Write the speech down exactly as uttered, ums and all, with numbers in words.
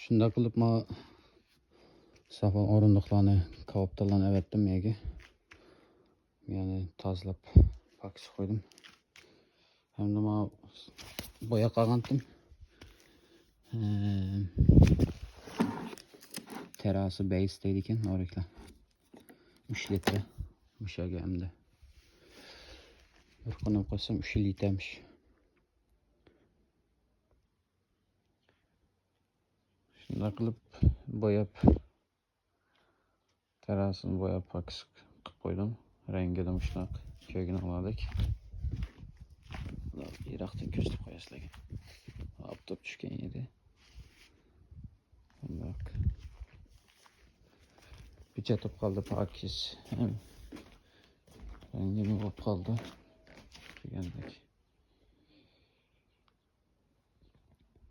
شۇنداق قىلىپ ما ساپا ئورۇندۇقلارنى، كاۋاپتاللارنى ئەۋەتتىم يەرگە. يەنى تازىلاپ پاكىز قويدۇم. ھەمدە ما بوياپ قالغانتىم. تېرراسا بەيس دەيدىكەن ئورۇكلار. ئۈچ لىتىر مۇشۇ يەرگە ئەمدى. بىر قۇنۇپ قويسام ئۈچ لىتىرمىش. شۇنداق قىلىپ بوياپ، تېرراسىنى بوياپ پاكىز قىلىپ قويدۇم. رەڭگىدە مۇشۇنداق كۆرگىنىڭلاردەك. يىراقتىن كۆرسىتىپ قوياي سىلەرگە. ئاپتاپ چۈشكەن ئىدى. بۇنداق. پېچەت بولۇپ قالدى پاكىز. ھەم رەڭگىمۇ بولۇپ قالدى. دېگەندەك.